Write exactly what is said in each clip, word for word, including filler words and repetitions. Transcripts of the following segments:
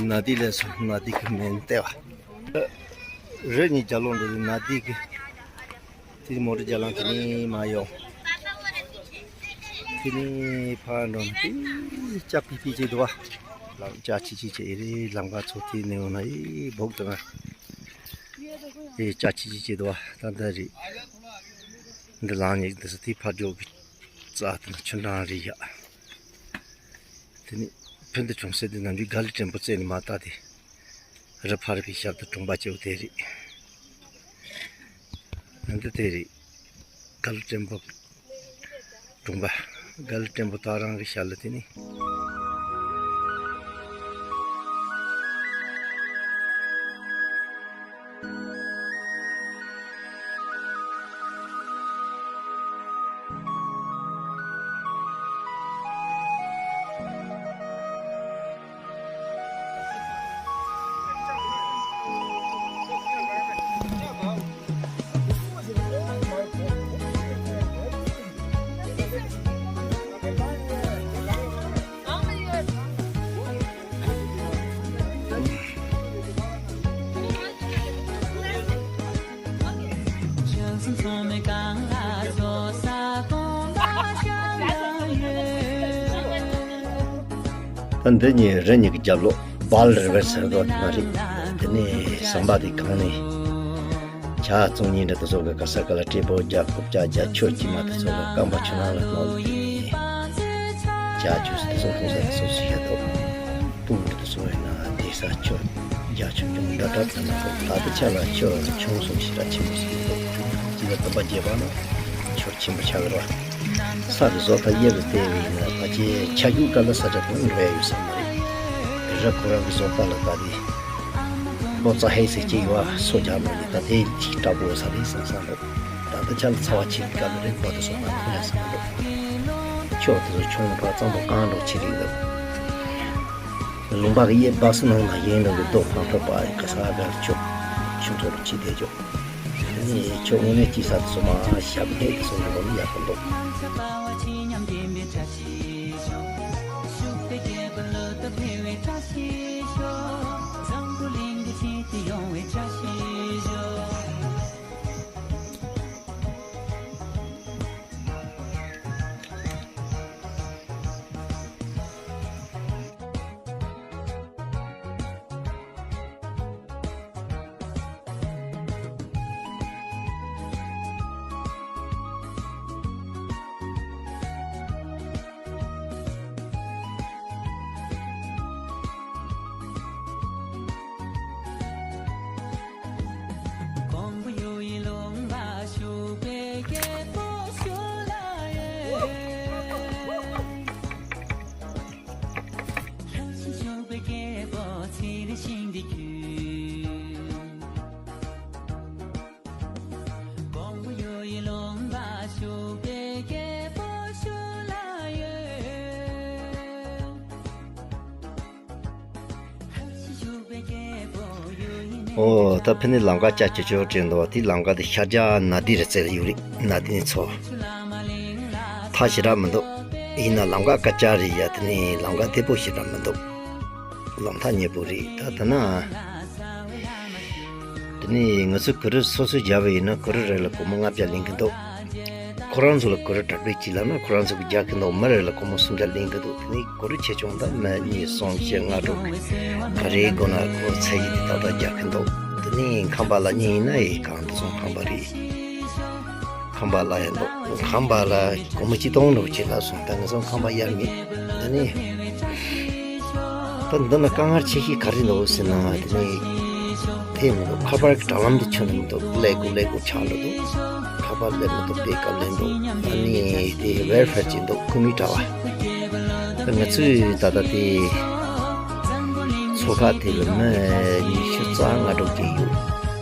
ནག་དིག་ལས་སོ་ནག་དིག་གི་མེན་ལྟེ་བ། རི་གཉིས་རྒྱབ་ལོགས་འགྲོ་དུས་ནག་དིག་གི། དེ་མོ་ཊ་རྒྱ་ལམ་དེ་ནས་མར་ཡོང་། དེ་ནས་ཕར་འགྲོ་ན་དེ་ལྕགས་པི་པི་ཅིག་འདུག་བ། ལམ་ལྕགས་ཆི་ཆི་ཅིག་ཨེ་རེད། ལམ་ཁ་ཚོ་དེ་ནས་འོང་ན་ཨེ་སྦུག་དང་ཨེ་ལྕགས་ཆི་ཆི་ཅིག་འདུག་བ། ད་ད་རེད། འདི་ལམ་གཉིས་འདི་སུ་དེ་ཕར་འགྲོ་གི་རྩ་དང་ཆུ་འགྲམ་རེད་ཡ། དེ་ནས་ཕན་བདེ་གྲོང་གསེབ་དེ་ནམ་རྒྱུན་དགའ་ལི་སྤྲན་པོ་རྩེ་ནས་མར་བལྟས་ཏེ། རི་ཕར་པའི་ཞབས་ཏོག་གྲོང་པ་སྐྱེ་བོ་དེ་རེད། འདི་དེ་རེད། དགའ་ལི་སྤྲན་པོ་གྲོང་པ། དགའ་ལི་སྤྲན་པོ་ད་རང་གི་ཞལ་ལ་དེ་ནི། ད་འདི་གཉིས་རི་གཉིས་ཀྱི་རྒྱབ་ལོགས་སྦལ་རི་ཝར་ཟེར་དགོས་དེ་མ་རེད། དེ་ནས་ཟམ་པ་དེ་གང་ནས་ཇ་བཙོང་མཁན་འདྲ་དེ་ཚོ་གི་ག་ས་ག་ལ་སྤྲེལ་པོ་རྒྱག་རྐུབ་བཀྱག་རྒྱག་ཆུ་དཀྱིལ་མ་དེ་ཚོ་གི་རྐང་པ་ཆུ་ནང་ལ་བསྣོལ་ནས་ཇ་ཆུ་དེ་ཚོ་འཐུང་ས་དེ་ཚོ་སུ་ཡ་དོ། སྤུ་གུ་དེ་ཚོ་ཡིན་ན་བསྡད་ས་ཆུ་རྒྱ་ཆུང་ཆུང་འདྲ་འདྲ་དེ་ན་ད་ལྟ་ཆ་ལ་ཆུ་ཆུང་སོང་ཞེ་དྲག་ཆེན་པོ་ཟེར་གྱི་འདུག་སྤྱི་ཟླ་བདུན་པ་བརྒྱད་པ་ན་ཆུ་ཆེན་པོ་ཆགས་ཀྱི་རེད་བ། ས་གི་བཟོ་ལྟ་དབྱེ་བ་བལྟས་པ་ཡིན་ན་ཕལ་ཆེར་ཆ་རྒྱུས་སྐབས་ལ་ས་ཆ་དེ་འགྲོ་ཡ་ཡོད་ས་མ་རེད། རི་ཁོ་རང་གི་བཟོ་ལྟ་ལ་ལྟ་དེ། ལོ་ཙཱ་ཧེ་ཟེར་གྱི་ཡོད་བ། སོ་རྒྱག་མ་ཡིན་ད་དེ་ཅིག་དྲག་པོ་ས་རེད་བསམ་བསམ་འདུག་ད་ལྟ་ཆ་ལ་ཚ་བ་ཆེ་གི་སྐབས་ལ་རི་འབབ་དེ་སོང་ན་ཐོན་ཡ་ས་མ་འདུག་ཆུ་དེ་ཚོ་ཆུང་འགྲོ་གཙང་པོ་རྐང་འགྲོ་ཆེ་རིགས་འདུག་ལུང་པ་གི་གཡས་སྦ་སི་ནང་ན་གཡས་འགྲོ་གི་རྡོ་ཕང་ཐོག་པ་ག་ས་གར་ཆུ་ཆུ་ཚོ་རུ་ཆེ་བསྡད་ཆོག་ནི་ཆུ་དངོས་གནས་སྐྱིད་ས་དེ་ཚོ་མ་ཞབས་ལྷས་དེ་ཚོ་འགྲོ་ནི་ཡག་པོ་འདུག་ཨོ་ད་ཕ་ནི་ལམ་ཁ་ལྕགས་ཀྱི་ཅོ་དྲན་འདུག་དེ་ལམ་ཁ་དེ་ཤར་རྒྱག་ན་དེ་རེད་ཟེར་ཡོད་རེད། ན་དེ་ནི་ཚོ་ཐག་ཞེ་དྲག་མི་འདུག་ཡིན་ན་ལམ་ཁ་སྐར་ཆ་རེད་ཡ། དེ་ནི་ལམ་ཁ་བདེ་པོ་ཞེ་དྲག་མི་འདུག་ལམ་ཐག་ཉེ་པོ་རེད། ད་ད་ན། དེ་ནས་ང་ཚོས་གུ་རུ་སོ་སོས་བརྒྱབ་པ་ཡིན་ན་གུ་རུ་རེ་ལ་སྒོར་མོ་ལྔ་བརྒྱ་ལེན་གྱི་འདུག་ཁོ་རང་ཚོ་ལ་གུ་རུ་གྲ་སྒྲིག་བྱེད་ལབ་ན་ཁོ་རང་ཚོ་གིས་རྒྱག་གི་འདུག་མི་རེ་ལ་སྒོར་མོ་སུམ་བརྒྱ་ལེན་གྱི་འདུག་དེ་ནས་གུ་རུ་ཆེ་ཆུང་ད་མི་གཉིས་གསུམ་བཞི་ལྔ་དྲུག་ག་རེའི་སྒོ་ན་ཁོ་ཚད་ཀྱི་དེ་ཏག་ཏག་རྒྱག་གི་འདུག་དེ་ནས་ཁང་པ་ལ་གཉིས་ཡིན་ན་ཡི་གང་དུ་སོང་ཁང་པ་རེད། ཁང་པ་ལ་ཡང་འདུག་ཁང་པ་ལ་སྒོར་མོ་གཅིག་སྟོང་འདྲ་བོ་ཅིག་ལ་སོང་། ད་ངེད་ཚོ་ཁང་པ་གཡར་མེད། དེ་ནས་ད་འདི་ན་དཀའ་ངལ་ཆེ་ཤོས་ག་རེ་འདུག་ཟེར་ན། དེ་ནས་དེ་མི་འདུག་ཁ་པར་གྱི་དྲ་ལམ་དེ་ཁྱོན་ནས་མི་འདུག་ཀླད་ཀོ་ཀླད་ཀོ་ཆགས་འགྲོ་འདུག་ཁ་པར་སླེབས་མི་འདུག་པའི་སྐབས་ལེན་འདུག་ཨ་ནི་དེ་ཝེལ་ཕེར་ཅིག་འདུག་སྐུད་མེད་དྲ་བ། ད་ང་ཚོས་ད་ལྟ་དེ་མཚོ་ཁ་དེ་ལ་མི་ཉི་ཤུ་རྩ་ལྔ་དྲུག་ཅིག་ཡོད།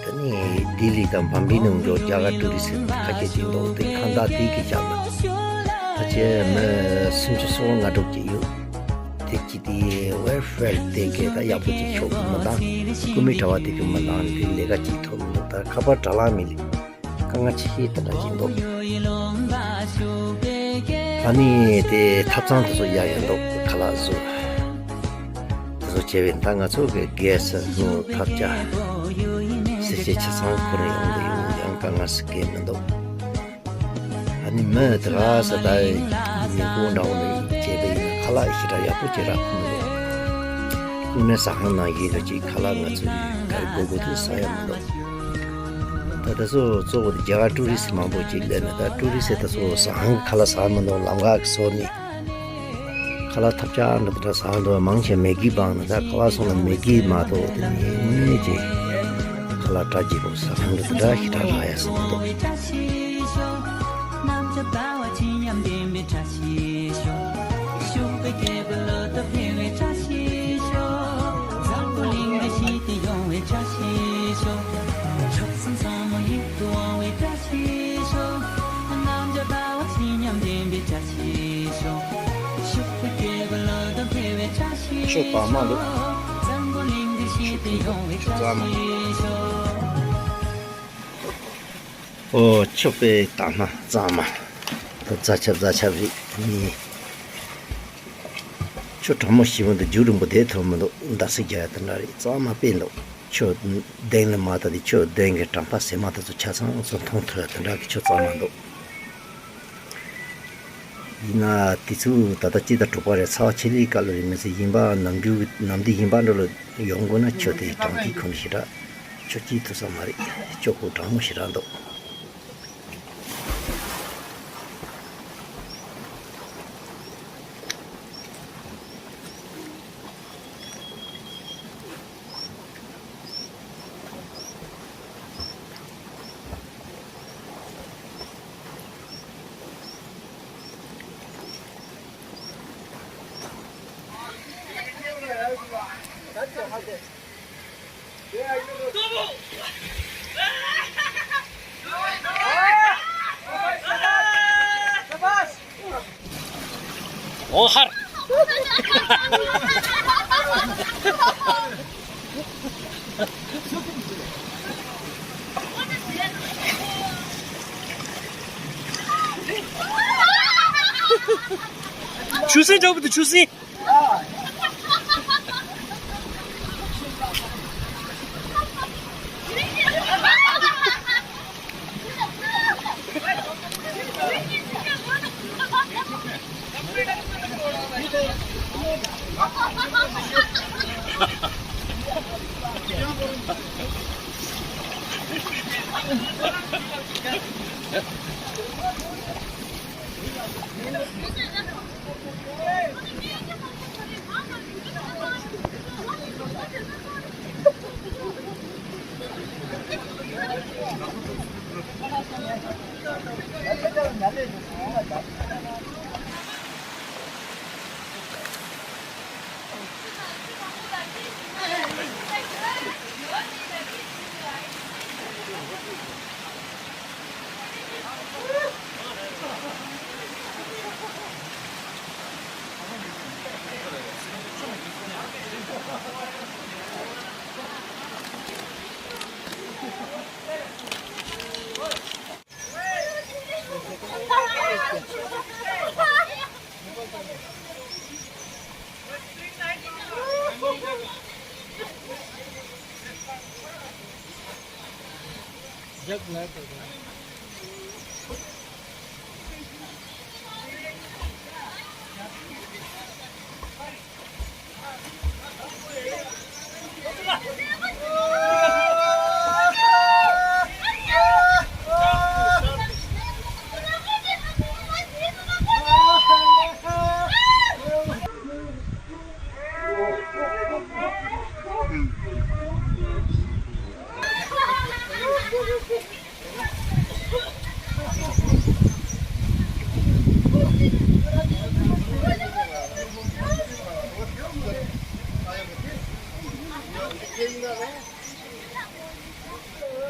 ད་ནི་ལྡི་ལི་དང་བམ་བི་ནང་འཇོག་རྒྱ་གར་ཀྲུ་རི་སི་ཁ་ཤས་ཅིག་འདུག་དེ་ཁ་བརྡ་དེ་གི་རྒྱབ་ལ་ཕལ་ཆེར་མི་སུམ་ཅུ་སོ་ལྔ་དྲུག་ཅིག་ཡོད། དེ་གི་དེ་ཝེལ་ཕེར་དེ་གས་ད་ཡག་པོ་ཅིག་ཤོག་གི་མི་འདང་། སྐུད་མེད་དྲ་བ་དེ་གི་མི་འདང་། དེ་ལས་ཀ་ཅིག་ཐོབ་མི་འདུག་ད་ཁ་པར་དྲ་ལམ་མི་ལས་དཀའ་ངལ་ཆེ་ཤོས་དེ་འདྲ་ཅིག་འདུག་ད་ནི་དེ་ཐབ་ཚང་དེ་ཚོ་ཡག་ཡག་འདུག་ཁ་ལག་བཟོ། བྱས་པས་ད་ང་ཚོ་གི་རྒས་སུ་སྣུར་ཐབས་ཆག་སེར་བྱེས་ཆ་ཚང་ཁོ་རང་ཡོང་གི་ཡོང་ཡང་དཀའ་ངལ་སེལ་གི་མི་འདུག་ཨ་ནི་མི་དེ་ག་ས་ད་ཉིན་གུང་འདྲ་བོ་ནས་བྱས་པ་ཡིན་ན་ཁ་ལག་ཞེ་དྲག་ཡག་པོ་ཅིག་རག་གི་མི་འདུག་དངོས་གནས་ཟ་ཁང་ནང་བཞིན་ལ་ཅིག་ཁ་ལག་ང་ཚོ་གི་ག་རེ་དགོས་དགོས་དུས་ཟ་ཡ་མི་འདུག་ད་ད་སོ་གཙོ་བོ་དེ་རྒྱ་གར་ཀྲུ་རི་སི་མང་པོ་ཅིག་སླེབས་ནས་ད་ཀྲུ་རི་སི་ད་སོ་ཟ་ཁང་གི་ཁ་ལག་ཟ་མི་འདུག་ལམ་ཁ་གི་སོ་ནི། ཁ་ལག་ཐབས་ཆག་འདྲ་འདྲ་ཟ་འདུག་མང་ཆེ་མེ་གི་སྦང་ན་ད་ཁ་བ་སོང་ལ་མེ་གི་མ་གཏོགས་དེ་ནི་དངོས་གནས་ཀྱི་ཁ་ལག་བཀྲ་རྒྱས་པོ་ཟ་ཁང་འདྲ་འདྲ་ཞིག་གྲགས་ལ་ཡ་ཟ་མི་འདུག་ཆོས་པ་མ་འདུག་ཆོས་པ་མ། ཨོ་ཆོས་པའི་དག་སྣང་གཙང་མ། ད་རྫ་ཆབ་རྫ་ཆབ་རེད་ནི། ཆོས་གྲང་མོ་ཞིམ་པོ་འདུག་རྒྱུན་རིང་པོ་བསྡད་ཐུབ་མི་འདུག་འདར་སིག་རྒྱག་ཡ་དེ་འདྲ་རེད། གཙང་མ་དཔེ་འདུག་ཆོས་གདན་ལ་མ་ད་དེ་ཆོས་གདན་གྱི་གྲམ་པ་ཟེར་མ་དེ་ཚོ་ཆ་ཚང་ཚོ་མཐོང་ཐུབ་ཡ་དེ་འདྲ་གི་ཆོས་གཙང་མ་འདུག་ཡིན་ན་དེ་ཚོ་ད་ལྟ་སྤྱི་ཟླ་དྲུག་པ་རེད། ཚ་བ་ཆེ་ལེ་སྐབས་ལ་རེད་མི་ཚེ་ཡིན་པ་ནམ་རྒྱུན་གྱི་ནམ་དུས་ཡིན་པ་འདྲ་ལ་ཡོང་དགོས་ན་ཆོས་དེ་གྲང་དུས་ཁོམ་ཞེ་དྲག་ཆོས་སྐྱིད་ཐུབ་ས་མ་རེད། ཆོས་ཁོ་གྲང་མོ་ཞེ་དྲག་འདུག་ཨོ་ཧར། ཆུ་སྲིན་འདྲ་པོ་འདུག་ཆུ་སྲིན།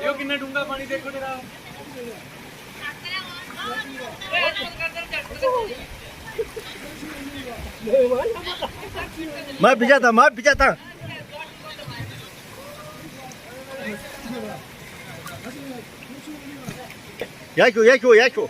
यो कितना डूंगा पानी देखो जरा। मार भिजा था, मार भिजा था। याको, याको, याको।